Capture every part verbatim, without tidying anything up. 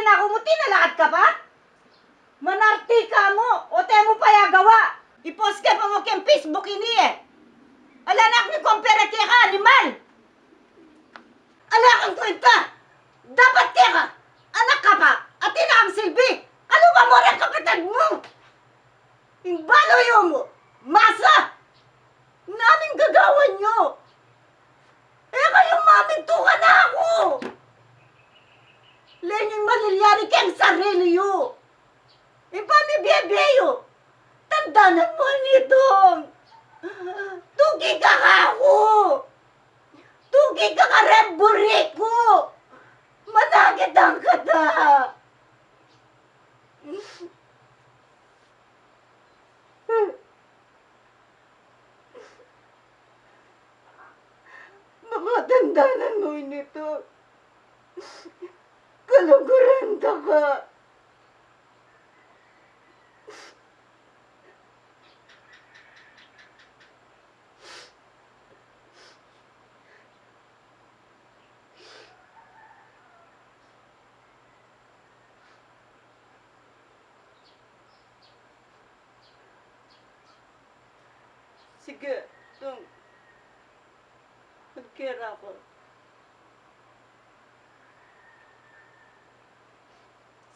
Naku mu, tinalakad ka pa? Manarti ka mu, o te mu pa ya gawa. I-post ke pa mu keng Facebook ini e. Ala na ku mikumpara keka, animal! Ala kang kwenta! Dapat keka, anak ka pa, atin na kang silbi! Kalupa mu reng kapatad mu! Ing balu yu mu, masa! Nanung gagawan yu? E kayu mamintu kanaku! Leni ing malilyari keng sarili yu! Ing pamibie-bie yu! Tandanan mu ini, Dong! Tuki ka kaku! Tuki ka kareng buri ku! Manakitan ka da! Makatandanan mu ini, Dong. Kaluguran da ka. Sige, Dong. Magkera ku.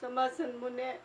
Samasan mu ne.